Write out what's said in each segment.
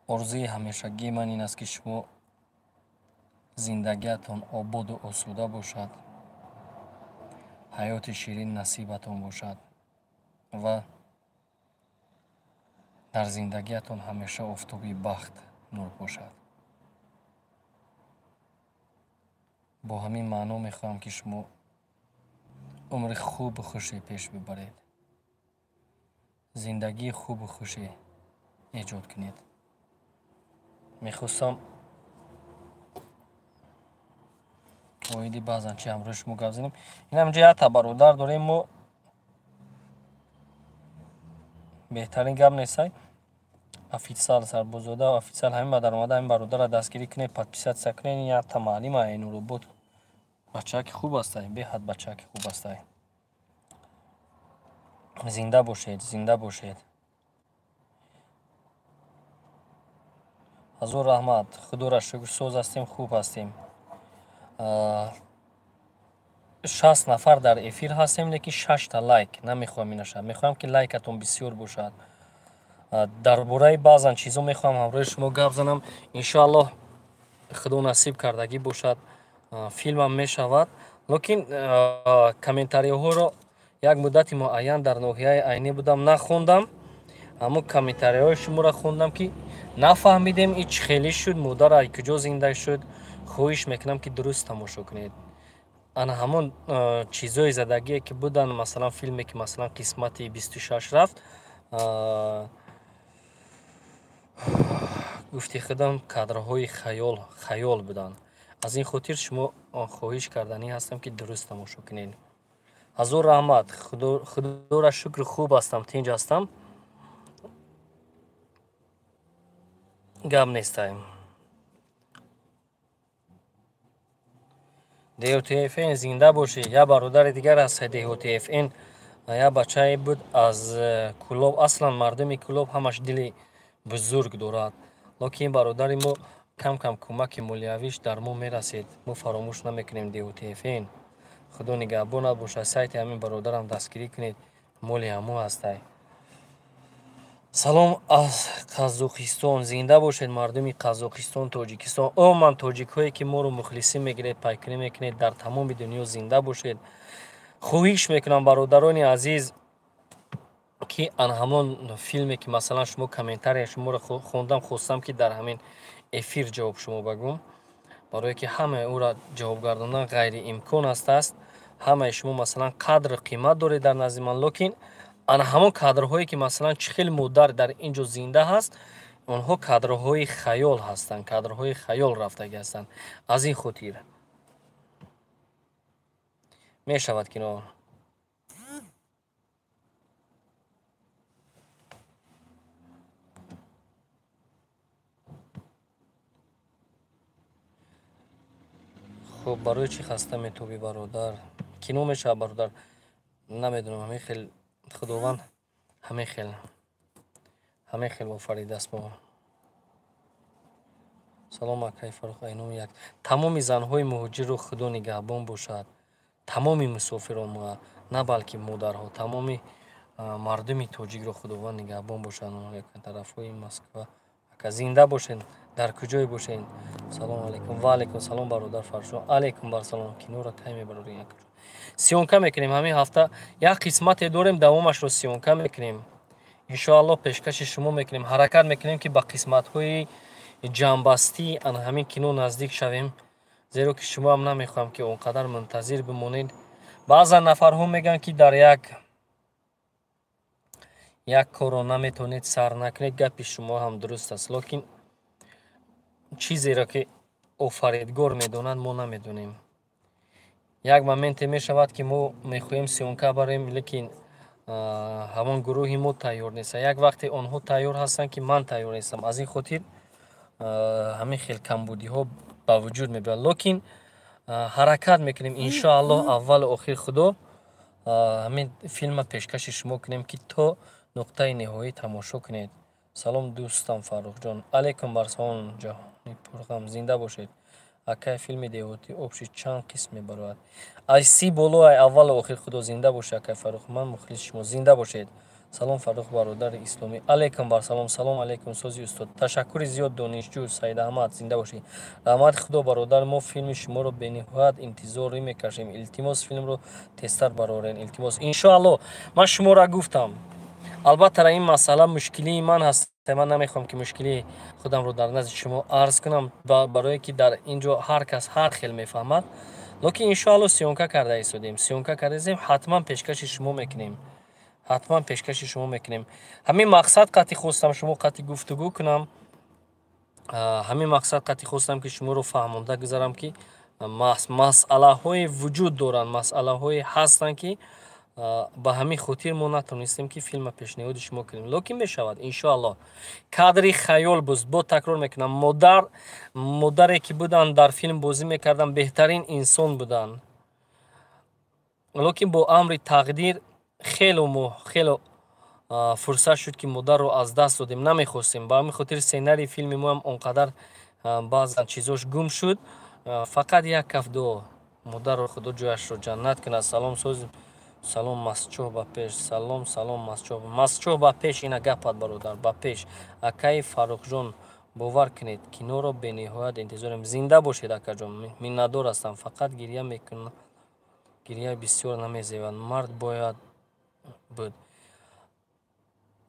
Орзуи ҳамешагии ман ин аст, ки шумо зиндагиатон ободу осуда бошад, ҳаёти ширин насибатон бошад ва дар зиндагиатон ҳамеша офтоби бахт нур бошад. Бо ҳамин маъно мехоҳам, ки шумо умри хубу хуше пеш бибаред, зиндагии хубу хуше эҷод кунед. Мехостам оиди баъзан чи ҳамроҳи шумо гап занем. Ин ҳаминҷо якта бародар дорем мо, беҳтарин гап нестай. Официал Сарбозода, официал ҳамин ба даромада ҳамин бародарро дастгирӣ кунед, подписаться кунед. Ин якта маълима Айнуробод, бачаки хуб астай, беҳад бачаки хуб астай. Зинда бошед, зинда бошед. Ҳазор раҳмат, худоро шукр, соз ҳастем, хуб ҳастем. 60 нафар дар эфир ҳастем, лекин 6та лайк намехоҳам инаша. Мехоҳам, ки лайкатон бисёр бошад. Дар бораи баъзан чизо мехоҳам ҳамроҳи шумо гап занам. Иншоаллоҳ, худо насиб кардагӣ бошад, филмам мешавад. Лекин комментариҳоро як муддати муайян дар ноҳияи Айнӣ будам, нахондам. Аммо комментариҳои шуморо хондам, ки нафаҳмидем ин чӣ хеле шуд, модар ай куҷо зинда шуд. Хоҳиш мекунам, ки дуруст тамошо кунед. Ана ҳамон чизҳои задагие, ки буданд, масалан филме, ки масалан қисмати 26 рафт, гуфти худам, кадрҳои хаёл буданд. Аз ин хотир шумо хоҳиш карданӣ ҳастам, ки дуруст тамошо кунед. Ҳазор раҳмат, худоро шукр, хуб ҳастам, тинҷ ҳастам, гап нестаем. Деҳотфн, зинда бошӣ. Як бародари дигар аст, Деҳотфн, як бачае буд аз Кӯлоб. Аслан мардуми Кӯлоб ҳамаш дили бузург дорад, лекин бародари мо кам кам кӯмаки молиявиш дар мо мерасед, мо фаромӯш намекунем. Деҳотфн, худо нигаҳбонат бошад. Сайти ҳамин бародарам дастгирӣ кунед, моли ҳамо ҳастай. Салом аз Қазоқистон, зинда бошед, мардуми Қазоқистон, Тоҷикистон, умуман тоҷикҳое, ки моро мухлисӣ мегиред, пайкунӣ мекунед дар тамоми дунё, зинда бошед. Хоҳиш мекунам, бародарони азиз, ки ан ҳамон филме, ки масалан шумо комментария шуморо хондам, хостам, ки дар ҳамин эфир ҷавоб шумо багӯм, барое ки ҳамаи ӯро ҷавоб гардондан ғайриимкон астааст. Ҳамаи шумо масалан қадру қимат доред дар назди ман, лекин ана ҳамон кадрҳое, ки масалан чӣ хел модар дар ин ҷо зинда ҳаст, онҳо кадрҳои хаёл ҳастанд, кадрҳои хаёл рафтагӣ ҳастанд. Аз ин хотир мешавад кино. Хуб, барои чӣ хаста метобӣ, бародар? Кино мешавад, бародар, намедонам, ҳамин хел худованд ҳамин хел офаридааст мо. Салом, акай Фарух, айноми як тамоми занҳои муҳоҷирро худо нигаҳбон бошад, тамоми мусофирон, на балки модарҳо, тамоми мардуми тоҷикро худованд нигаҳбон бошад. Тарафҳои Москва, ака, зинда бошед, дар куҷое бошед. Салому алайкум. Ва алайкум салом, бародар Фаршо. Алайкум барсалом. Киноро кай мебарорем? Съёмка мекунем ҳамин ҳафта, як қисмате дорем, давомашро съёмка мекунем, иншоаллоҳ, пешкаши шумо мекунем. Ҳаракат мекунем, ки ба қисматҳои ҷамъбастии ана ҳамин кино наздик шавем, зеро ки шумоам намехоҳам, ки он қадар мунтазир бимонед. Баъзан нафарҳо мегӯянд, ки дар як корро наметавонед сар накунед. Гапи шумо ҳам дуруст аст, лекин чизеро, ки офаридгор медонад, мо намедонем. Як моменте мешавад, ки мо мехоҳем съёмка барем, лекин ҳамон гурӯҳи мо тайёр нест. Як вақте онҳо тайёр ҳастанд, ки ман тайёр нестам. Аз ин хотир ҳамин хел камбудиҳо ба вуҷуд мебиёяд, лекин ҳаракат мекунем, иншоаллоҳ, аввалу охир худо ҳамин филма пешкаши шумо кунем, ки то нуқтаи ниҳоӣ тамошо кунед. Салом, дӯстам Фаррухҷон. Алайкум барсалом, ҷаҳони пурғам, зинда бошед. Акай, филми деҳотӣ общий чанд қисм мебарояд? Ай 30 боло, ай аввалу охир худо. Зинда бошед, акай Фаррух, ман мухлиси шумо, зинда бошед. Салом, Фаррух, бародари исломӣ. Алейкум бар салом. Салом алейкум, сози, устод. Ташаккури зиёд, донишҷӯ Саидаҳмад, зинда бошӣ. Раҳмати Худо, бародар, мо филми шуморо бениҳоят интизорӣ мекашем. Илтимос, филмро тезтар барорен, илтимос. Иншоалло, ман шуморо гуфтам. Албатта, ин масъала мушкилии ман ҳаст. Ман намехоҳам, ки мушкилии худамро дар назди шумо арз кунам, барое ки дар ин ҷо ҳар кас ҳар хел мефаҳмад. Лекин иншоалло, съёмка карда истодем. Съёмка карда истодем, ҳатман пешкаши шумо мекунем. Ҳатман пешкаши шумо мекунем. Ҳамин мақсад қатъи хостам шумо қатъи гуфтугӯ кунам. Ҳамин мақсад қатъи хостам, ки шуморо фаҳмонда гузарам, ки масъалаҳое вуҷуд доранд, масъалаҳое ҳастанд, ки ба ҳамин хотир мо натонистем, ки филма пешниҳоди шумо кунем. Лекин мешавад, иншоалло. Кадри хаёл буз, бо такрор мекунам, модар, модаре ки буданд, дар филм бозӣ мекарданд, беҳтарин инсон буданд. Лекин бо амри тақдир хело мо хело фурсат шуд, ки модарро аз даст додем. Намехостем. Ба ҳамин хотир сценарии филми моам он қадар баъзан чизош гум шуд. Фақат як каф дуо. Модарро Худо ҷояшро ҷаннат кунад. Салом, соз, салом, Масчоҳ, ба пеш. Салом, салом, Масчоҳ. Масчоҳ, ба пеш, ина гапат, бародар, ба пеш. Акаи Фаррухҷон, бовар кунед, киноро бениҳоят интизорем. Зинда бошед, акаҷон, миннатдор ҳастам. Фақат гиря мекунам, гиря бисёр намезебад, мард бояд буд.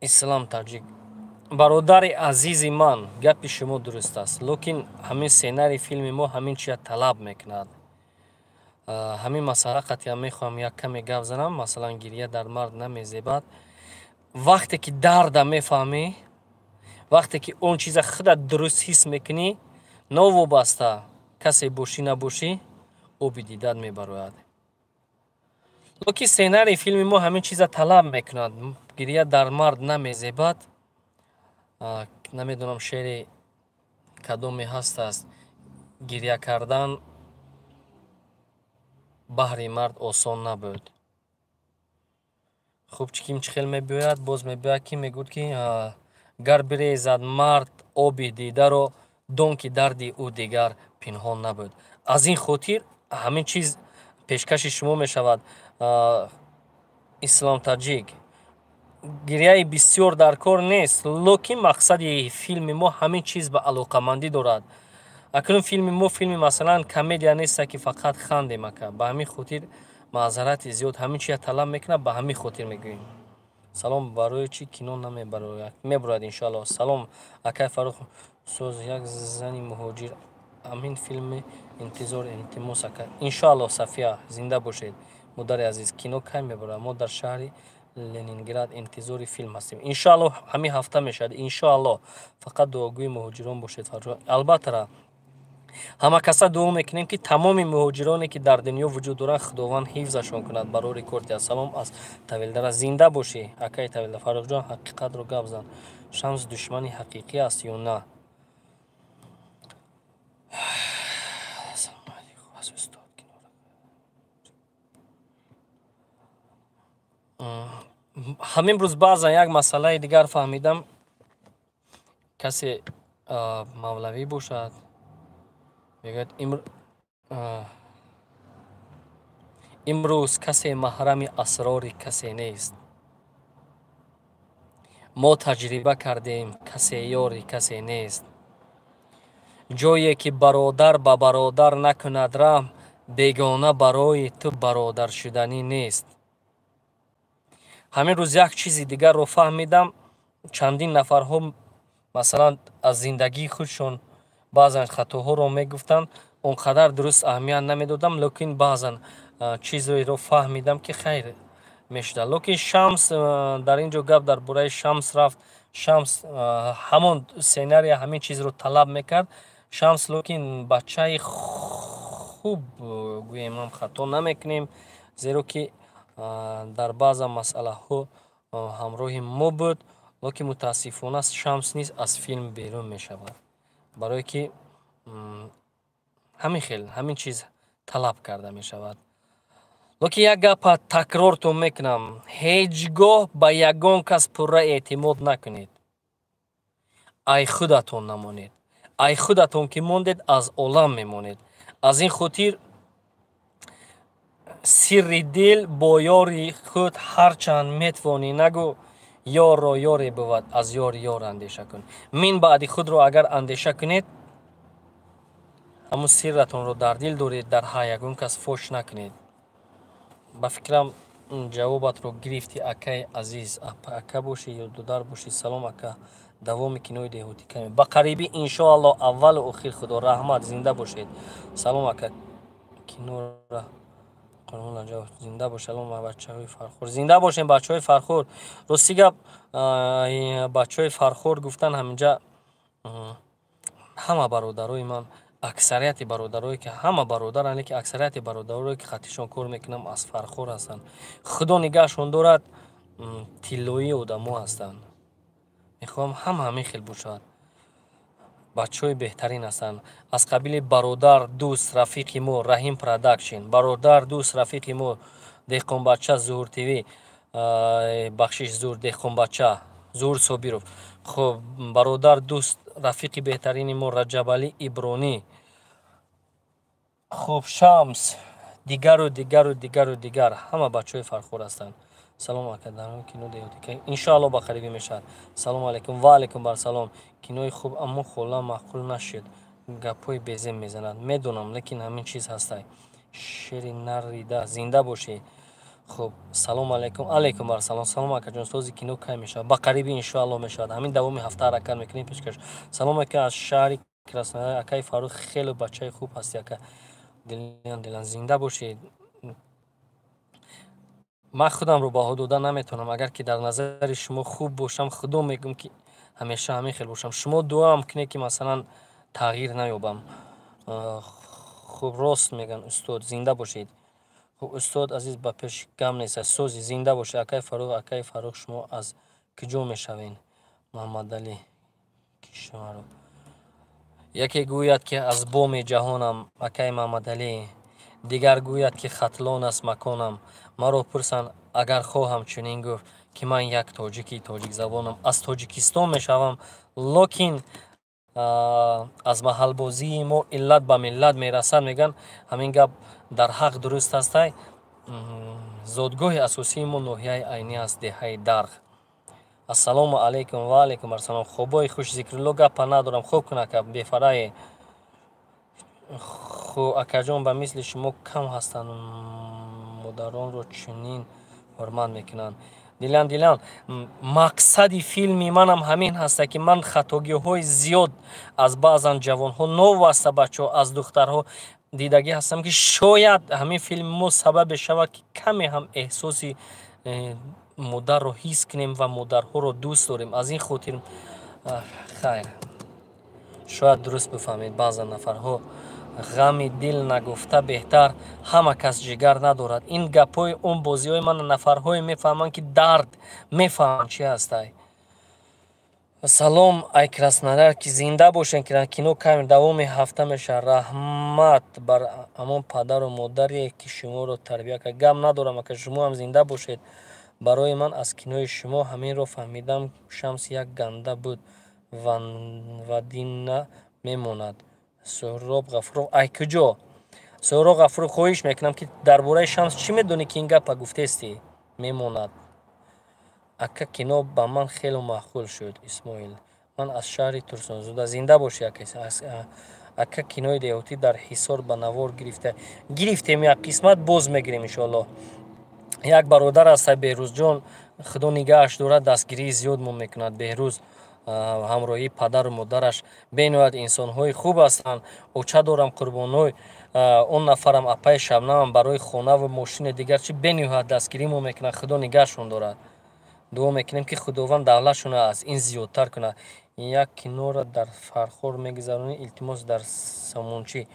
Ислам Таҷик, бародари азизи ман, гапи шумо дуруст аст, лекин ҳамин сценарии филми мо ҳамин чия талаб мекунад. Ҳамин масъала қатъиян мехоҳам як каме гап занам. Масалан, гиря дар мард намезебад. Вақте ки дарда мефаҳмӣ, вақте ки он чиза худат дуруст ҳис мекунӣ, новобаста касе бошӣ, набошӣ, оби дидат мебарояд. Лекин сценарии филми мо ҳамин чиза талаб мекунад. Гиря дар мард намезебад. Намедонам, шеъри кадоме ҳаст аст: гиря кардан баҳри мард осон набуд. Хуб, ким чӣ хел мебиёяд, боз мебиёяд, ки мегӯяд, ки гар бирезад мард оби дидаро, дон ки дарди ӯ дигар пинҳон набуд. Аз ин хотир ҳамин чиз пешкаши шумо мешавад. Ислом Таҷик, гиряи бисёр дар кор нест, лекин мақсади филми мо ҳамин чиз ба алоқамандӣ дорад. Акнун филми мо филми, масалан, комедия неста, ки фақат хандем, ака. Ба ҳамин хотир маъзарати зиёд, ҳамин чиза талаб мекунад, ба ҳамин хотир мегӯем. Салом, барои чӣ кино намебарояд? Мебарояд, иншоалло. Салом, акай Фаррух, соз, як зани муҳоҷир, ҳамин филми интизор, илтимос, ака. Иншоалло, Сафия, зинда бошед, модари азиз. Кино кай мебарояд? Мо дар шаҳри Ленинград интизори филм ҳастем. Иншоалло, ҳамин ҳафта мешавад, иншоалло. Фақат дуогӯи муҳоҷирон бошед. Албатта, ҳама каса дуо мекунем, ки тамоми муҳоҷироне, ки дар дунё вуҷуд доранд, Худованд ҳифзашон кунад. Барори кортия. Салом аз Тавилдара. Зинда бошӣ, акаи Тавилда. Фаррухҷон, ҳақиқатро гап зан, Шамс душмани ҳақиқӣ аст ё на? Ҳамин рӯз баъзан як масъалаи дигар фаҳмидам. Касе мавлавӣ бошад, мегӯяд: имрӯз касе маҳрами асрори касе нест, мо таҷриба кардем, касе ёри касе нест. Ҷое ки бародар ба бародар накунад раҳм, бегона барои ту бародаршуданӣ нест. Ҳамин рӯз як чизи дигарро фаҳмидам. Чандин нафарҳо, масалан, аз зиндагии худшон баъзан хатоҳоро мегуфтанд, он қадар дуруст аҳамият намедодам, лекин баъзан чизеро фаҳмидам, ки хайр мешуда. Лекин Шамс, дар ин ҷо гап дар бораи Шамс рафт. Шамс, ҳамон сценария ҳамин чизро талаб мекард. Шамс лекин бачаи хуб гӯем ҳам хато намекунем, зеро ки дар баъзан масъалаҳо ҳамроҳи мо буд. Лекин мутаассифона Шамс низ аз филм берун мешавад, барое ки ҳамин хел ҳамин чиз талаб карда мешавад. Лекин як гапа такрортон мекунам: ҳеҷ гоҳ ба ягон кас пурра эътимод накунед, ай худатон намонед. Ай худатон ки мондед, аз олам мемонед. Аз ин хотир сирри дил бо ёри худ ҳарчанд метавонӣ нагӯ. Ёрро ёре бувад, аз ёр ёр андеша кун. Мин баъди худро агар андеша кунед, ҳамун сирратонро дар дил доред, дар ҳар ягон кас фош накунед. Ба фикрам, ҷавобатро гирифтӣ, акаи азиз. Ака бошӣ ё дудар бошӣ. Салом, ака, давоми кинои деҳотӣ каме? Ба қарибӣ, иншоалло, аввалу охир. Худо раҳмат, зинда бошед. Салом, ака, кинора. Зинда бош. Салом, бачаҳои Фархор, зинда бошем, бачаҳои Фархор. Рости гап, бачаҳои Фархор гуфтан, ҳаминҷа ҳама бародарои ман, аксарияти бародарое ки, ҳама бародаране ки, аксарияти бародарое ки хаттишон кор мекунам, аз Фархор ҳастанд. Худо нигаҳшон дорад, тиллоии одамо ҳастанд. Мехоҳам ҳама ҳамин хел бошад. Бачаҳои беҳтарин ҳастанд. Аз қабили бародар, дӯст, рафиқи мо Раҳим Продакшн, бародар, дӯст, рафиқи мо Деҳқонбача Зуҳур ТВ, бахшиш, Зуҳур, Деҳқонбача Зуҳур Собиров. Хуб, бародар, дӯст, рафиқи беҳтарини мо Раҷабалӣ Ибронӣ, хуб, Шамс, дигару дигару дигару дигар, ҳама бачаҳои Фархор ҳастанд. Салом, ака, дар кино деҳотӣ иншоалло ба қарибӣ мешавад. Салому алайкум. Ва алайкум барсалом. Кинои хуб, аммо хола маъқул нашуд, гапҳои безем мезанад. Медонам, лекин ҳамин чиз ҳастай. Шери нарида, зинда бошӣ. Хуб, салому алайкум. Алайкум барсалом. Салом, акаҷон, сози кино кай мешавад? Ба қарибӣ, иншоалло, мешавад. Ҳамин давоми ҳафта ҳаракат мекунем пешкаш. Салом, ака, аз шаҳри Краснодар. Акаи Фаррух, хеле бачаи хуб ҳасти, ака. Дилан, дилан, зинда бошед. Ман худамро баҳо дода наметавонам. Агар ки дар назари шумо хуб бошам, худо мегӯм, ки ҳамеша ҳамин хел бошам. Шумо дуоам кунед, ки масалан тағйир наёбам. Хуб, рост мегӯянд, устод, зинда бошед. Хуб, устод азиз, ба пеш гам нест, сози, зинда бошед, акаи Фаррух. Акаи Фаррух, шумо аз куҷо мешавед? Муҳаммадалӣ Кишваро. Яке гӯяд, ки аз боми ҷаҳонам, акаи Муҳаммадалӣ, дигар гӯяд, ки Хатлон аст маконам. Маро пурсанд агар, хоҳам чунин гуфт, ки ман як тоҷики тоҷикзабонам. Аз Тоҷикистон мешавам, локин аз маҳалбозии мо иллат ба миллат мерасад, мегӯянд. Ҳамин гап дар ҳақ дуруст ҳастай. Зодгоҳи асосии мо ноҳияи Айнӣ аст, деҳаи Дарғ. Ассалому алайкум. Ва алайкум ассалом. Хобои хуш, Зикрулло, гапа надорам. Хуб кун, ака, бефарае. Ху, акаҷон, ба мисли шумо кам ҳастанд, модаронро чунин ҳурмат мекунанд. Дилан, дилан, мақсади филми манам ҳамин ҳаста, ки ман хатогиҳои зиёд аз баъзан ҷавонҳо, новаста бачаҳо, аз духтарҳо дидагӣ ҳастам, ки шояд ҳамин филми мо сабабе шавад, ки каме ҳам эҳсоси модарро ҳис кунем ва модарҳоро дӯст дорем. Аз ин хотир, хайр, шояд дуруст бифаҳмед баъзан нафарҳо. Ғами дил нагуфта беҳтар, ҳама кас ҷигар надорад. Ин гапҳои он бозиҳои ман нафарҳое мефаҳманд, ки дард мефаҳманд чи ҳастай. Салом, ай Краснодар, ки зинда бошен. Кино кай? Давоми ҳафта мешавад. Раҳмат бар ҳамон падару модаре, ки шуморо тарбия кард. Гап надорам, ака, шумо ҳам зинда бошед. Барои ман аз кинои шумо ҳаминро фаҳмидам: Шамс як ганда буд ва дина мемонад. Суҳроб Ғафуров, ай куҷо? Суҳроб Ғафуров, хоҳиш мекунам, ки дар бораи Шамс чӣ медонӣ, ки ин гапа гуфтестӣ, мемонад? Ака, кино ба ман хеле маъқул шуд. Исмоил, ман аз шаҳри Турсунзода. Зинда бошӣ, ака. Кинои деҳотӣ дар Ҳисор ба навор гирифта гирифтем, як қисмат боз мегирем, иншоаллоҳ. Як бародар аст, Беҳрӯзҷон, худо нигаҳаш дорад, дастгирии зиёд мо мекунад. Беҳрӯз ҳамроҳии падару модараш бениҳоят инсонҳои хуб ҳастанд. Оча дорам Қурбоной, он нафарам, апаи Шабнамам, барои хонаву мошини дигар чи бениҳоят дастгирӣ мо мекунад. Худо нигаҳашон дорад. Дуо мекунем, ки Худованд давлатшона аз ин зиёдтар кунад. Як киноро дар Фархор мегузаронӣ, илтимос, дар Сомончӣ.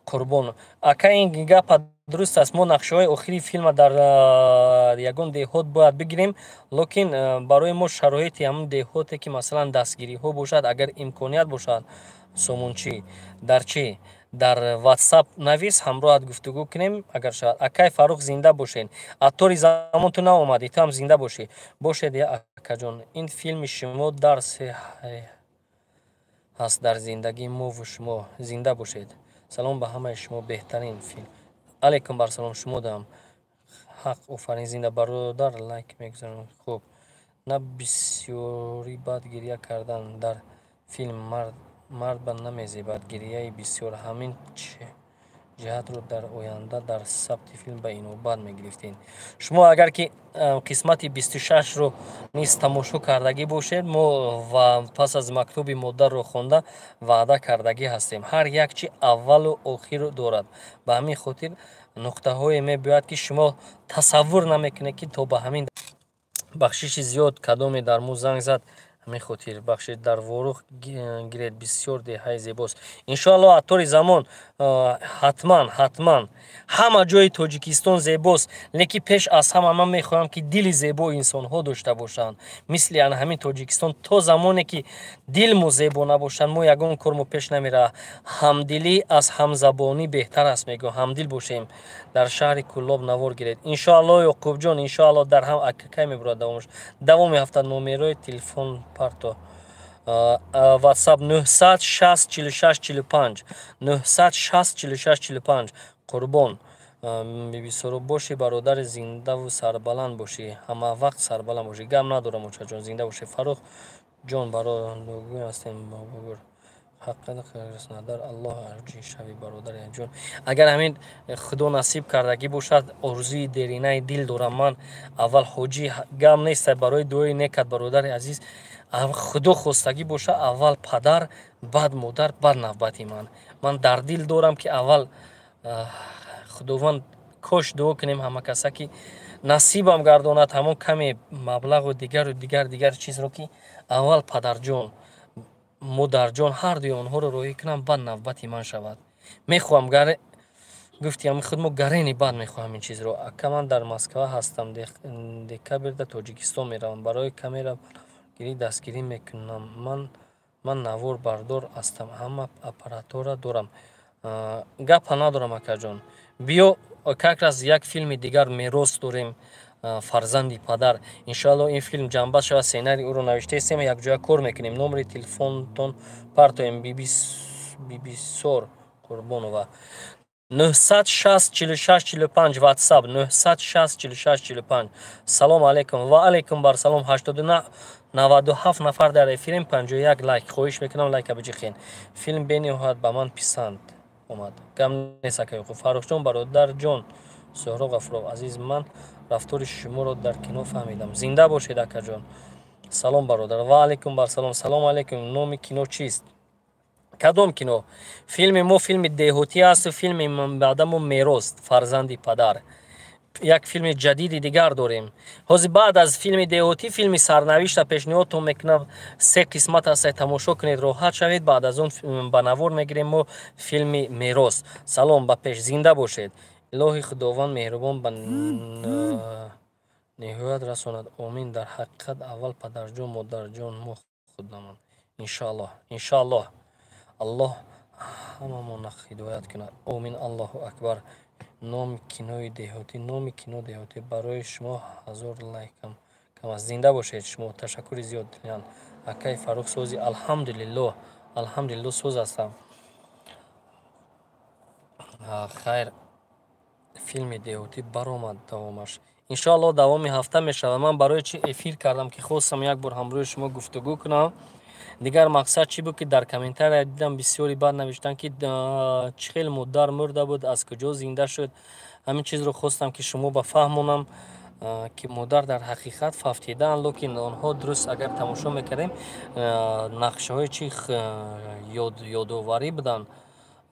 Қурбон ака, ин гапа дуруст аст. Мо нақшаҳои охири филма дар ягон деҳот бояд бигирем, лекин барои мо шароити ҳамон деҳоте, ки масалан дастгириҳо бошад, агар имконият бошад. Сомончӣ дар чӣ? Дар Ватсап навис, ҳамроҳат гуфтугӯ кунем, агар шавад. Акай Фаррух, зинда бошед. Аттори замон, ту наомадӣ, ту ҳам зинда бошӣ. Бошед, я акаҷон. Ин филми шумо дарсе ҳаст дар зиндагии мову шумо. Зинда бошед. Салом ба ҳамаи шумо, беҳтарин филм. Алайкум барсалом, шумо дам ҳақ. Офарин, зинда, бародар. Лайк мегузорам. Хуб. На бисёрӣ бад гирья кардан дар филм мард ба намезебад гирьяи бисёр. Ҳамин ҷиҳатро дар оянда дар сабти филм ба инобат мегирифтем. Шумо агар ки қисмати 26-ро низ тамошо кардагӣ бошед, мо ва пас аз мактуби модарро хонда ваъда кардагӣ ҳастем. Ҳар як чи аввалу охиру дорад. Ба ҳамин хотир нуқтаҳое мебиёяд, ки шумо тасаввур намекунед, ки то ба ҳамин. Бахшиши зиёд, кадоме дар мо занг зад, ҳамин хотир бахшид. Дар Ворух гиред, бисёр деҳаи зебост. Иншоалло, аттори замон, ҳатман, ҳатман. Ҳама ҷои Тоҷикистон зебост, лекин пеш аз ҳама ман мехоҳам, ки дили зебо инсонҳо дошта бошанд, мисли ана ҳамин Тоҷикистон. То замоне ки дилмо зебо набошад, мо ягон кормо пеш намеравад. Ҳамдилӣ аз ҳамзабонӣ беҳтар аст, мегӯям, ҳамдил бошем. Дар шаҳри Кӯлоб навор гиред, иншоалло. Ёқубҷон, иншоалло. Дар ҳам кай мебурад давомаш? Давоми ҳафта. Номерои телефон парто. WhatsApp 960 46 45, 960 46 45. Қурбон Бибисоро бошӣ, бародари, зиндаву сарбаланд бошӣ, ҳама вақт сарбаланд бошӣ. Гап надорам, очаҷон, зинда бошӣ. Фаррух ҷон, бародугӯ ҳастем, бобогур ҳаққадар Аллоҳ арҷи шави, бародари ҷон. Агар ҳамин Худо насиб кардагӣ бошад, орзуи деринаи дил дорам ман аввал ҳоҷӣ. Гап нест, барои дуои некат, бародари азиз. Худо хостагӣ боша, аввал падар, баъд модар, баъд навбати ман. Ман дар дил дорам, ки аввал Худованд, кош дуо кунем ҳама каса, ки насибам гардонад ҳамон каме маблағу дигару дигар дигар чизро, ки аввал падарҷон, модарҷон, ҳардуи онҳоро роҳӣ кунам, баъд навбати ман шавад. Мехоҳам, гуфтиам худ мо гарени, баъд мехоҳам ин чизро. Ака, ман дар Москва ҳастам, декабрда Тоҷикистон меравам, барои камера гирӣ дастгирӣ мекунам. Ман навор бардор ҳастам, ҳама аппаратура дорам. Гапа надорам, акаҷон, биё. Как раз як филми дигар, «Мерос» дорем, «Фарзанди падар». Иншоалло, ин филм ҷанбаз шавад, сценарий ӯро навиштаистем, якҷоя кор мекунем. Номери телефонтон партоем. Бибисор Қурбонова, 960 46 45, WhatsApp 960 46 45. Салому алайкум. Ва алайкум барсалом. 97 нафар дар эфирем, 51 лайк. Хоҳиш мекунам, лайка биҷихен. Филм бениҳоят ба ман писанд омад. Гам нест, ака Ёқуб. Фаррухҷон, бародарҷон, Суҳроб Ғафуров азиз, ман рафтори шуморо дар кино фаҳмидам. Зинда бошед, акаҷон. Салом, бародар. Ва алайкум барсалом. Салому алайкум. Номи кино чист? Кадом кино? Филми мо филми деҳотӣ асту филми баъдамо «Мерос», «Фарзанди падар». Як филми ҷадиди дигар дорем ҳозир. Баъд аз филми деҳотӣ филми «Сарнавишта» пешниҳодтон мекунам. Се қисмат аст, тамошо кунед, роҳат шавед. Баъд аз он ба навор мегирем мо филми «Мерос». Салом, ба пеш, зинда бошед. Илоҳи Худованд меҳрубон ба ниҳоят расонад, омин. Дар ҳақиқат аввал падарҷон, модарҷон, мо худамон. Иншоаллоҳ, иншоаллоҳ, Аллоҳ ҳамамона ҳидоят кунад, омин. Аллоҳу акбар. Номи кинои деҳотӣ, номи кино деҳотӣ. Барои шумо 1000 лайкам кам аст. Зинда бошед шумо, ташаккури зиёд. Акаи Фаррух, сози? Алҳамдулиллоҳ, алҳамдулиллоҳ, соз ҳастам. Хайр, филми деҳотӣ баромад, давомаш иншоаллоҳ давоми ҳафта мешавад. Ман барои чӣ эфир кардам? Ки хостам як бор ҳамроҳи шумо гуфтугӯ кунам. Дигар мақсад чӣ буд, ки дар комментария дидам, бисёри бад навиштанд, ки чӣ хел модар мурда буд, аз куҷо зинда шуд. Ҳамин чизро хостам, ки шумо ба фаҳмонам, ки модар дар ҳақиқат фавтидаанд, лекин онҳо дуруст, агар тамошо мекардем, нақшаҳои чи ёдоварӣ буданд,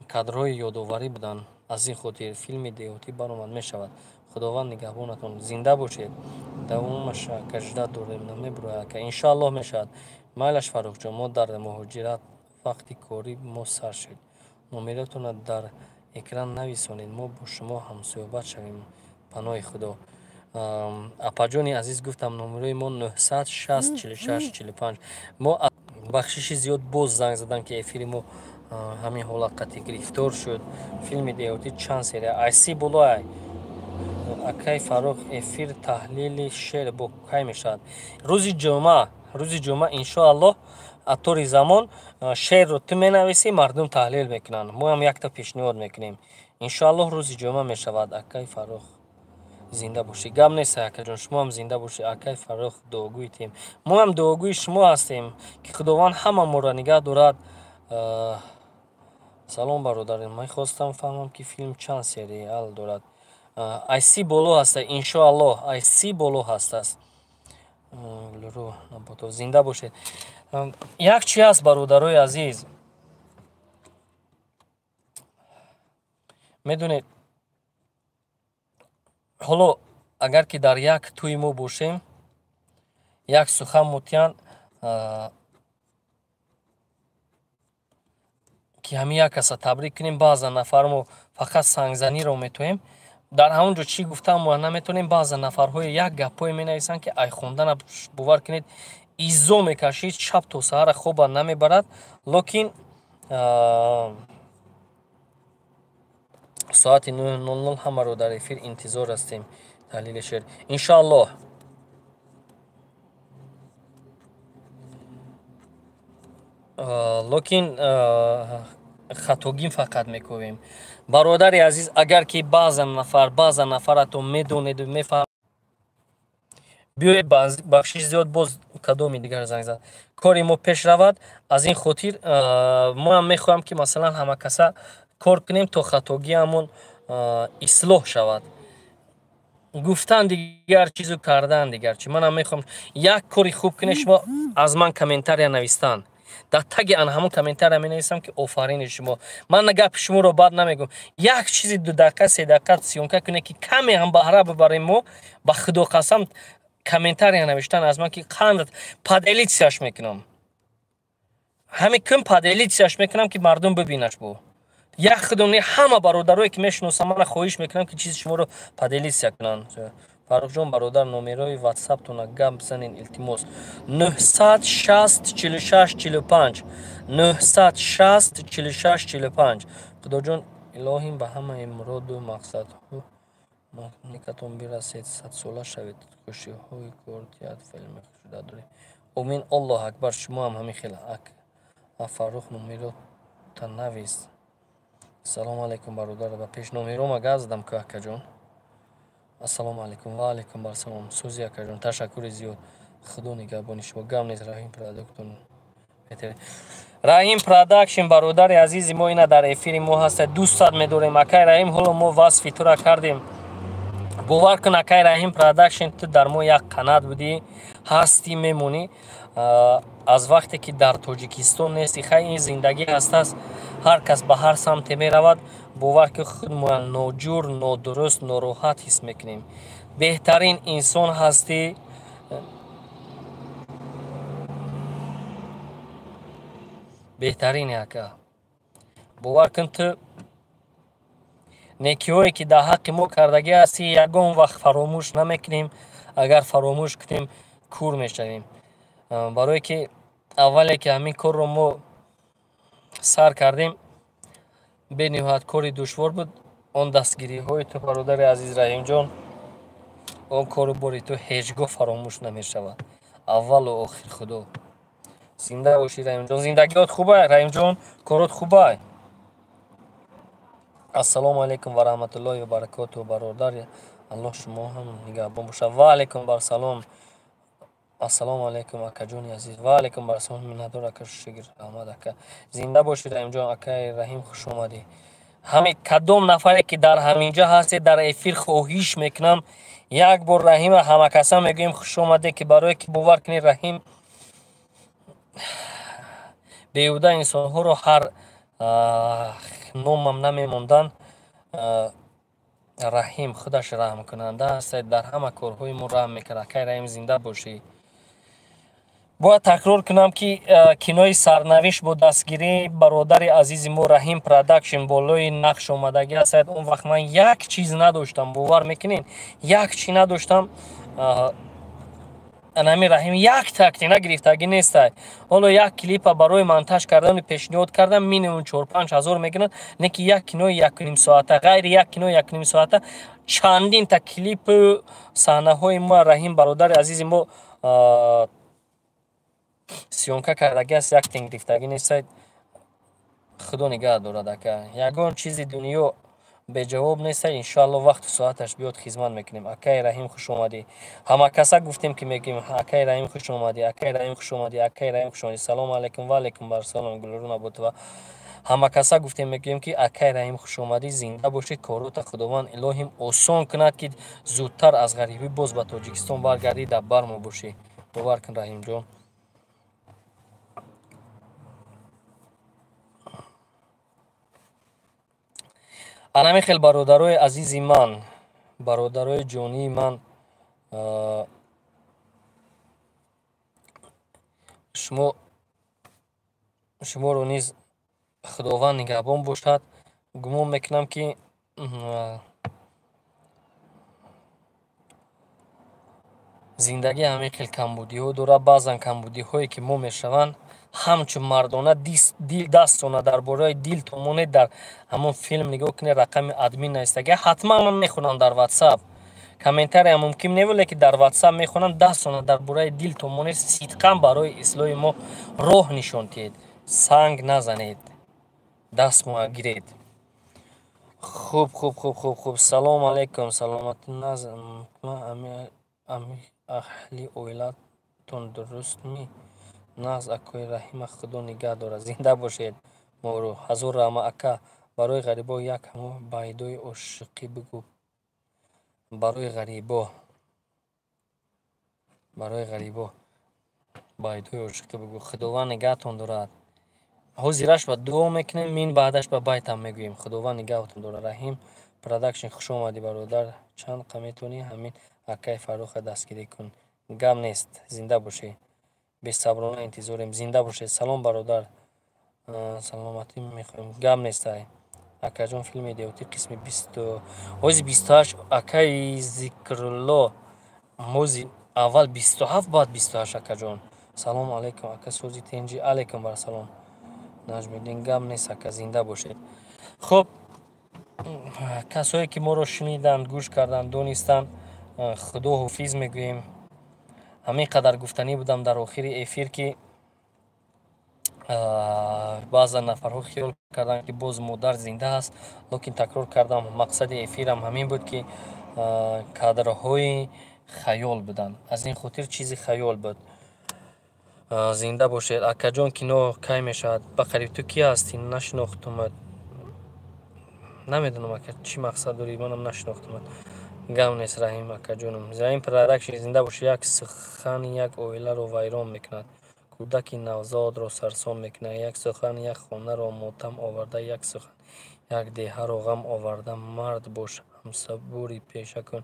кадрҳои ёдоварӣ буданд. Аз ин хотир филми деҳотӣ баромад мешавад. Худованд нигаҳбонатон, зинда бошед. Давомаша кажда дорем, намебурояд, ака. Иншоаллоҳ, мешавад. Майлаш, Фаррухҷон, мо дар муҳоҷират, вақти корӣ мо сар шуд. Номератонро дар экран нависонед, мо бо шумо ҳамсӯҳбат шавем. Паноҳи Худо, апаҷони азиз. Гуфтам, номерои мо 960 46 45. Мо бахшиши зиёд, боз занг задам, ки эфири мо ҳамин ҳолат қатъи гирифтор шуд. Филми деҳотӣ чанд серия? Айси болоай. Акай Фаррух, эфир таҳлили шеър бо кай мешавад? Рӯзи ҷумъа, рӯзи ҷумъа, иншоаллоҳ. Атори замон, шеърро ту менависӣ, мардум таҳлил мекунанд, моам якта пешниҳод мекунем. Иншоаллоҳ, рӯзи ҷумъа мешавад. Акай Фаррух, Зинда бошӣ. Гап нест, акаҷон, шумо ҳам зинда бошӣ. Акай Фаррух, дуогӯи тем. Мо ҳам дуогӯи шумо ҳастем, ки Худованд ҳама моро нигаҳ дорад. Салом, бародар, мехостам фаҳмам, ки филм чанд сериал дорад. Ай 30 боло ҳаста, иншоаллоҳ, ай 30 боло ҳастааст. Зинда бошед. Як чи ҳаст, бародарои азиз, медонед, ҳоло агар ки дар як тӯи мо бошем, як сухан мутиян, ки ҳамин як каса табрик кунем, баъзан нафар мо фақат сангзаниро метоем, дар ҳамон ҷо чӣ гуфтан мо наметонем. Баъзан нафарҳое як гапҳое менависанд, ки ай хондана, бовар кунед, иззо мекашид, шаб то саҳара хоба намебарад. Лекин соати 9:00 ҳамаро дар эфир интизор ҳастем. Таҳлили шеър, иншоаллоҳ. Лекин хатогим фақат мекӯвем, бародари азиз. Агар ки баъзан нафаратон медонеду мефаҳм, биёед, бахшиш зиёд, боз кадоми дигар занг зад. Кори мо пеш равад. Аз ин хотир моам мехоҳам, ки масалан ҳама каса кор кунем, то хатогиамон ислоҳ шавад. Гуфтан дигар чизу кардан дигар чи. Манам мехоҳам як кори хуб кунед шумо, аз ман комментария навистан. Дар таги ан ҳамон комментария менависам, ки офарини шумо. Ман гапи шуморо бад намегӯм. Як чизи 2 дақиқа, 3 дақиқа съёмка кунед, ки каме ҳам баҳра бибарем мо. Ба Худо қасам, комментария навиштан аз ман, ки қанд поделиться ш мекунам, ҳамин кун поделиться ш мекунам, ки мардум бибинаш. Бо як худо не, ҳама бародарое ки мешиносам, мана хоҳиш мекунам, ки чизи шуморо поделиться кунанд. Фаррухҷон, бародар, номерои ватсаптона гап бизанед, илтимос. 960 46 45, 960 46 45. Худоҷон, илоҳим, ба ҳамаи муроду мақсадҳо никатон бирасед, садсола шавед, хушиҳои кортият, филми шуда доред. Омин, Аллоҳ акбар. Шумо ҳам ҳамин хел. Фаррух, номерота навис. Салому алайкум, бародар, ба пеш номерома гап задам ку, акаҷон. Ассалому алайкум. Ва алайкум ассалом. Сӯзи, акаҷон, ташаккури зиёд, Худо нигаҳбони шумо. Гап нест. Раҳим Продакшн, Раҳим Продакшн, бародари азизи мо, ина дар эфири мо ҳаста. Дӯстат медорем, акай Раҳим. Ҳоло мо васфи тура кардем. Бовар кун, акай Раҳим Продакшн, ту дар мо як қанат будӣ, ҳастӣ, мемонӣ. Аз вақте ки дар Тоҷикистон нести, хай, ин зиндагӣ ҳастааст, ҳар кас ба ҳар самте меравад. Бовар ки худ мо ноҷур, нодуруст, нороҳат ҳис мекунем. Беҳтарин инсон ҳастӣ. Беҳтарин, ака. Бовар кун, ту некиҳое ки дар ҳаққи мо кардагӣ ҳастӣ, ягон вақт фаромӯш намекунем. Агар фаромӯш кунем, кур мешавем. Барое ки аввале ки ҳамин корро мо сар кардем, бениҳоят кори душвор буд. Он дастгириҳои ту, бародари азиз Раҳимҷон, он кору бори ту ҳеҷ гоҳ фаромӯш намешавад. Аввалу охир Худо. Зинда бошӣ, Раҳимҷон. Зиндагиёт хубай, Раҳимҷон, корот хубай. Ассалому алайкум ва раҳматуллоҳи ва баракотуҳ, бародар, Аллоҳ шумо ҳам нигаҳбон бошад. Ва алайкум барсалом. Ассалому алайкум, акаҷони азиз. Ва алайкум барсалом. Миннатдор, ака, шукр, раҳмат, ака. Зинда бошед, Раҳимҷон. Акаи Раҳим, хуш омадӣ. Ҳами кадом нафаре ки дар ҳаминҷа ҳастед дар эфир, хоҳиш мекунам, як бор Раҳима ҳамакаса мегӯем хуш омаде, ки барое ки, бовар кунед, Раҳим беҳуда инсонҳоро ҳар номам намемонданд. Раҳим худаш раҳмкунанда аст, дар ҳама корҳои мо раҳм мекард. Акай Раҳим, зинда бошӣ. Бояд такрор кунам, ки кинои «Сарнавишт» бо дастгирии бародари азизи мо Раҳим Продакшн болои нақш омадагӣ аст. Он вақт ман як чиз надоштам, бовар мекунед, як чи надоштам. Анами Раҳим як тактина гирифтагӣ нестай. Ҳоло як клипа барои монтаж кардану пешниҳод кардам, минимум 4-5 ҳазор мекунад. Не ки як кинои 1,5 соата, ғайри як кинои 1,5 соата чандинта клипу саҳнаҳои мо Раҳим бародари азизи мо съёмка кардагӣ аст, як тин гирифтагӣ нестай. Худо нигаҳ дорад, ака. Ягон чизи дунё Беҷавоб неста, иншоалло вақту соаташ биёд, хизмат мекунем. Акаи Раҳим, хуш омадӣ. Ҳама каса гуфтем, ки мегӯем: акаи Раҳим, хуш омадӣ, акаи Раҳим, хуш омадӣ, акаи Раҳим, хуш омадӣ. Салому алайкум. Ва алайкум барсалом, Гулру Наботова. Ҳама каса гуфтем, мегӯем, ки акаи Раҳим, хуш омадӣ, зинда бошед. Корота Худованд илоҳим осон кунад, ки зудтар аз ғарибӣ боз ба Тоҷикистон баргардӣ, дар бар мо бошӣ. Бовар кун, Раҳимҷон. Анами хел, бародарои азизи ман, бародарои ҷонии ман, шуморо низ Худованд нигаҳбон бошад. Гумон мекунам, ки зиндагӣ ҳамин хел камбудиҳо дорад. Баъзан камбудиҳое, ки мо мешаванд, ҳамчун мардона дил дастона дар бораи дилтон монед. Дар ҳамон филм нигоҳ кунед, рақами админ навистага, ҳатман ман мехонам. Дар Ватсап комментария мумкин не, вале ки дар Ватсап мехонам. Дастона дар бораи дилтон монед, сидқан барои ислоҳи мо роҳ нишон диҳед, санг назанед, даст мо гиред. Хуб, хуб, хуб, хуб, хуб. Салому алайкум, саломатӣ. Аҳли оилатон дурустми? Нағз, акои Раҳима, Худо нигаҳ дорад, зинда бошед. Моро ҳазор раҳма. Ака, барои ғарибо як ҳамо байдои ошиқӣ бигӯ. Барои ғарибо, барои ғарибо байдои ошиқӣ бигӯ. Худованд нигаҳтон дорад. Ҳозираш ба дуо мекунем, мин баъдаш ба байтам мегӯем. Худованд нигаҳтон дорад. Раҳим Продакшн, хуш омадӣ, бародар. Чанд қа метавонӣ, ҳамин акаи Фарруха дастгирӣ кун. Гап нест, зинда бошӣ, бесаброна интизорем, зинда бошед. Салом, бародар, саломатӣ мехоҳем. Гап нестай, акаҷон. Филми деҳотӣ қисми бисту ҳози 28, акаи Зикрулло. Ҳози аввал 27, баъд 28, акаҷон. Салому алайкум, ака, сози, тинҷӣ? Алайкум барсалом, Наҷмиддин. Гап нест, ака, зинда бошед. Хуб, касое ки моро шуниданд, гӯш карданд, донистанд, Худо ҳофиз мегӯем. Ҳамин қадар гуфтанӣ будам дар охири эфир, ки баъзан нафарҳо хиёл карданд, ки боз модар зинда аст, лекин такрор кардам, мақсади эфирам ҳамин буд, ки кадрҳои хаёл буданд, аз ин хотир чизи хаёл буд. Зинда бошед. Акаҷон, кино кай мешавад? Ба қариб. Ту кӣ ҳастӣ? Нашинохтумад. Намедонам, ака, чӣ мақсад дорӣ, манам нашинохтумад. Гап нест, Раҳим акаҷонам. Раҳим Продакшн, зинда бошед. Як сухан як оиларо вайрон мекунад, кӯдаки навзодро сарсон мекунад. Як сухан як хонаро мотам оварда, як сухан як деҳаро ғам оварда. Мард бош, ҳамсабурӣ пеша кун,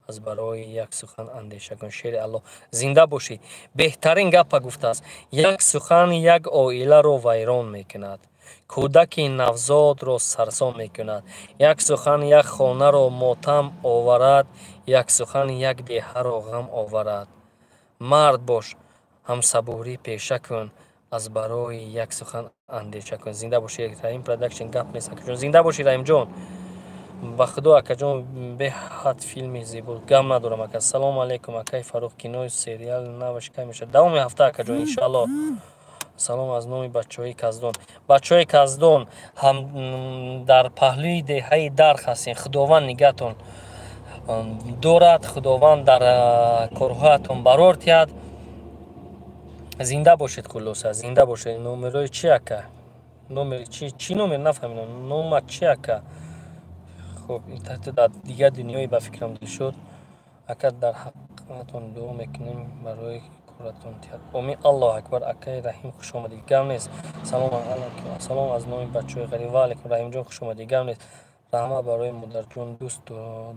аз барои як сухан андеша кун. Шери Аллоҳ, зинда бошӣ. Беҳтарин гапа гуфтааст: як сухан як оиларо вайрон мекунад, кӯдаки навзодро сарсон мекунад, як сухан як хонаро мотам оварад, як сухан як деҳаро ғам оварад. Мард бош, ҳамсабурӣ пеша кун, аз барои як сухан андеша кун. Зинда бошӣ, Раҳим Продакшн. Гап нест, акаҷон, зинда бошӣ, Раҳимҷон. Ба Худо, акаҷон, беҳад филми зебо. Гап надорам, ака. Салому алайкум, акаи Фаррух, кинои сериал наваш кай мешавад? Давоми ҳафта, акаҷон, иншоалло. Салом аз номи бачаҳои Каздон. Бачаҳои Каздон ҳам дар паҳлӯи деҳаи Дарх ҳастем. Худованд нигаҳтон дорад, Худованд дар корҳоятон барор диҳад. Зинда бошед, хулоса, зинда бошед. Номерои чи, ака? Номери чи? Чӣ номер? Нафаҳмидам, номат чи, ака? Хуб, дар дигар дунёе ба фикрам дил шуд. Ака, дар ҳаққатон дуо мекунем, барои коратон тиҳад. Омин, Аллоҳ акбар. Акаи Раҳим, хуш омадӣ. Гап нест. Салом алайкум, салом аз номи бачаҳои ғариб. Ва алайкум, Раҳимҷон, хуш омадӣ. Гап нест. Раҳмат барои модарҷон, дӯст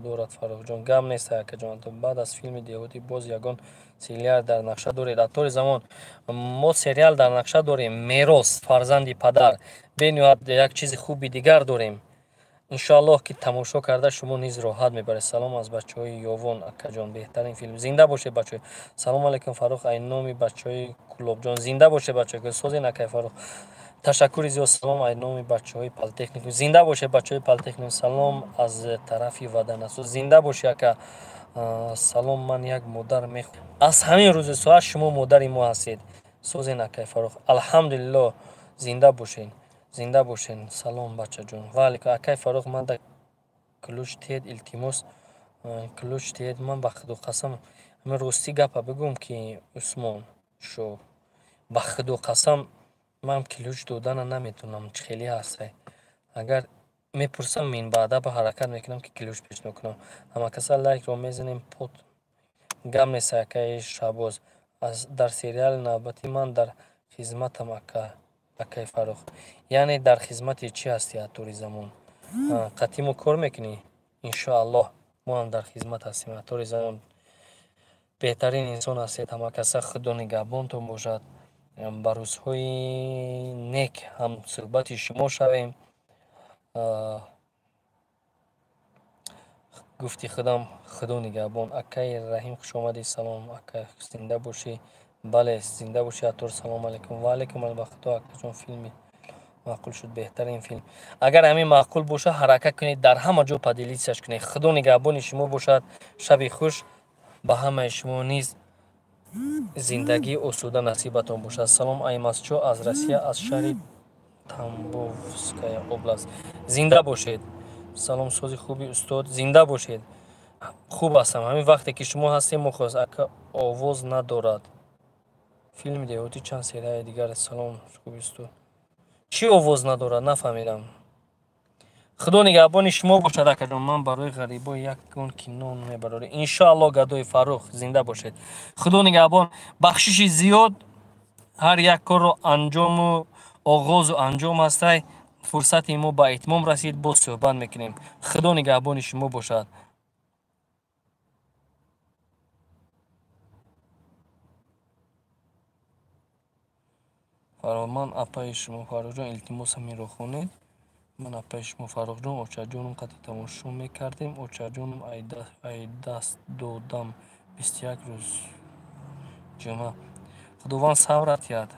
дорад Фаррухҷон. Гап нест, акаҷон. Баъд аз филми деҳотӣ боз ягон сериал дар нақша доред? Аттори замон, мо сериал дар нақша дорем, «Мерос», «Фарзанди падар», бениҳоят як чизи хуби дигар дорем. Иншоаллоҳ, ки тамошо карда, шумо низ роҳат мебаред. Салом аз бачаҳои Ёвон, акаҷон, беҳтарин филм. Зинда бошед, бачаҳо. Салому алайкум, Фаррух, ай номи бачаҳои Кӯлобҷон. Зинда бошед, бачаҳо. Созен, акай Фаррух, ташаккури зиёд. Салом ай номи бачаҳои политехникум. Зинда бошед, бачаҳои политехникум. Салом аз тарафи Ваданасоз. Зинда бошед, ака. Салом, ман як модар мех аз ҳамин рӯзи соат шумо модари мо ҳастед. Созен, акай Фаррух, алҳамдулилло. Зинда бошед, зинда бошед. Салом, бачаҷон. Ва алайкум, акай Фаррух, ман да Ключ тиҳед, илтимос, ключ тиҳед. Ман ба худо қасам, ҳамин ростӣ гапа бигӯм, ки Усмон шо, ба худо қасам, ман ключ додана наметавонам. Чӣ хеле ҳастай? Агар мепурсам, минбаъда ба ҳаракат мекунам, ки ключ пешниҳод кунам. Ҳамакаса лайкро мезанем. Под гап нест, акаи Шаҳбоз. Дар сериали навбатӣ ман дар хизматам, ака, акаи Фаррух. Яъне дар хизмати чӣ ҳастӣ, Аттори замон? Қатъи мо кор мекунӣ? Иншоаллоҳ, мо ҳам дар хизмат ҳастем. Аттори замон, беҳтарин инсон ҳастед. Ҳамакаса худо нигаҳбонтон бошад. Ба рӯзҳои нек ҳамсӯҳбати шумо шавем. Гуфти худам, худо нигаҳбон. Акаи Раҳим, хушомадӣ. Салом, ака, зинда бошӣ. Бале, зинда бошӣ, Аттор. Салому алайкум. Ва алайкум. Ба худо, акаҷон, филми маъқул шуд, беҳтарин филм. Агар ҳамин маъқул бошад, ҳаракат кунед, дар ҳама ҷо поделиться ш кунед. Худо нигаҳбони шумо бошад. Шаби хуш ба ҳамаи шумо низ, зиндагии осуда насибатон бошад. Салом, Аймазчо, аз Россия, аз шаҳри Тамбовская область. Зинда бошед. Салом, сози хуби, устод? Зинда бошед, хуб ҳастам. Ҳамин вақте ки шумо ҳастем, мухлис. Ака, овоз надорад филми деҳотӣ, чанд серияи дигар. Салом, хуби, устод? Чӣ овоз надорад, нафаҳмидам. Худо нигаҳбони шумо бошад, акаҷон. Ман барои ғарибо ягон кино мебарорем, иншоалло. Гадои Фаррух, зинда бошед, худо нигаҳбон. Бахшиши зиёд, ҳар як корро анҷому оғозу анҷом ҳастай. Фурсати мо ба итмом расид, боз суҳбат мекунем. Худо нигаҳбони шумо бошад. Ман апаи шумо, Фаррухҷон, илтимос, ҳаминро хонед. Ман апаи шумо, Фаррухҷон, очаҷонам қадри тамошо мекардем. Очаҷонам ай даст додам 21 рӯз ҷумъа. Худованд сабрат диҳад.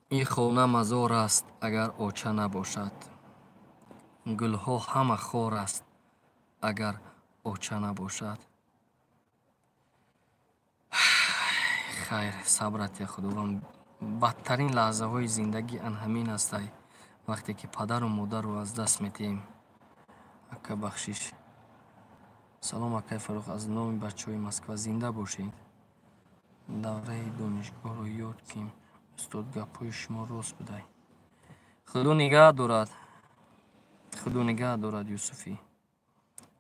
Ин хона мазор аст, агар оча набошад. Гулҳо ҳама хор аст, агар оча набошад. Хайр, сабрат диҳад худованд. Бадтарин лаҳзаҳои зиндагӣ ан ҳамин ҳастай, вақте ки падару модарро аз даст медиҳем. Ака, бахшиш. Салом, акаи Фаррух, аз номи бачаҳои Москва. Зинда бошед. Давраи донишгоҳро ёд кунем, устод, гапҳои шумо рост будай. Худо нигаҳ дорад, худо нигаҳ дорад. Юсуфи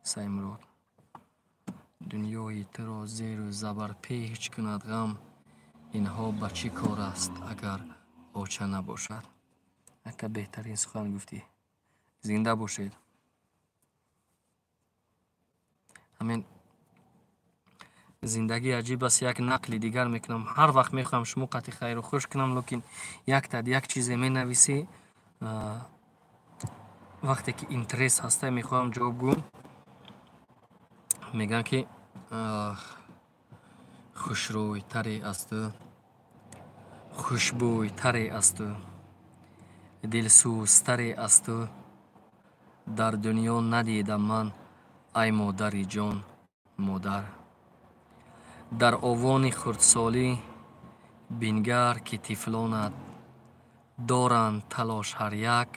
Саймурод, дунёи туро зеру забар печ кунад ғам, инҳо ба чӣ кор аст, агар оча набошад? Ака, беҳтарин сухан гуфтӣ, зинда бошед. Ҳамин зиндагӣ аҷиб аст. Як нақли дигар мекунам. Ҳар вақт мехоҳам шумо қатъи хайру хуш кунам, лекин яктад як чизе менависӣ, вақте ки интерес ҳаста, мехоҳам ҷавоб гӯм. Мегӯям, ки хушрӯйтаре аз ту, хушбӯйтаре аз ту, дилсӯзтаре аз ту дар дунё надидам ман, ай модари ҷон, модар. Дар овони хурдсолӣ бингар, ки тифлонат доранд талош ҳар як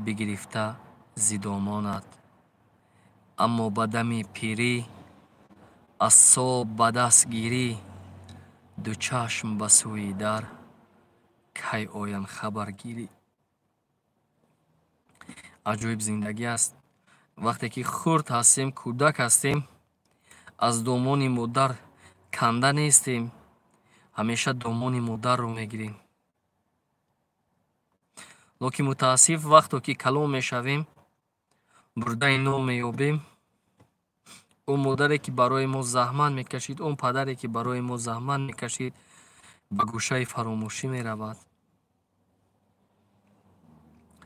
бигирифта зидомонат, аммо ба дами пирӣ асо ба даст гирӣ, ду чашм ба сӯи дар, кай оянд хабаргирӣ. Аҷоиб зиндагӣ аст. Вақте ки хурд ҳастем, кӯдак ҳастем, аз домони модар канда нестем, ҳамеша домони модарро мегирем. Лекин мутаассиф, вақто ки калон мешавем, бурдаи ном меёбем, он модаре ки барои мо заҳмат мекашид, он падаре ки барои мо заҳмат мекашид, ба гӯшаи фаромӯшӣ меравад.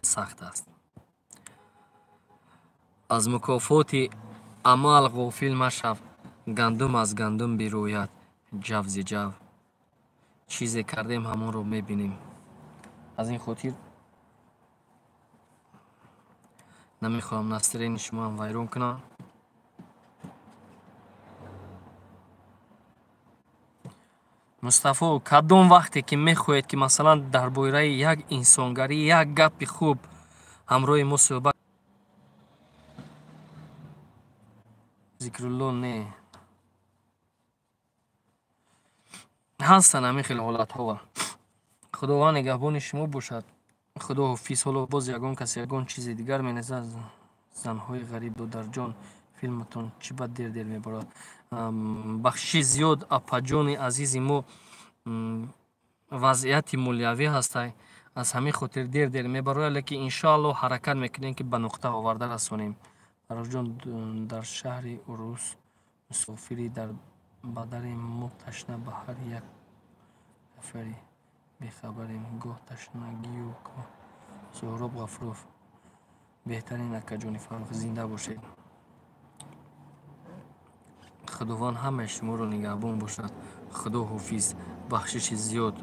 Сахт аст. Аз мукофоти амал ғофил машав, гандум аз гандум бирӯяд, ҷав зи ҷав. Чизе кардем, ҳамонро мебинем. Аз ин хотир намехоҳам настроение шумоам вайрон кунам. Мустафо, кадом вақте ки мехоҳед, ки масалан дар бораи як инсонгарӣ як гапи хуб ҳамроҳи мо суҳбат. Зикрулло не ҳастанд ҳамин хел ҳолатҳо. Худованд нигаҳбони шумо бошад. Худо ҳофиз. Ҳоло боз ягон кас ягон чизи дигар менависад. Занҳои ғариб, додарҷон, филматон чӣ ба дер дер мебарад? Бахшиши зиёд, апаҷони азизи мо, вазъияти молиявӣ ҳастай, аз ҳамин хотир дер дер мебарояд, лекин иншоалло ҳаракат мекунем, ки ба нуқта оварда расонем. Фаррухҷон, дар шаҳри Урус мусофири дар бадари мо ташна ба ҳар як нафари бехабарем, гоҳ ташнагию гоҳ. Суҳроб Ғафуров, беҳтарин акаҷони Фаррух, зинда бошед. Худованд ҳамаи шуморо нигаҳбон бошад. Худо ҳофиз. Бахшиши зиёд.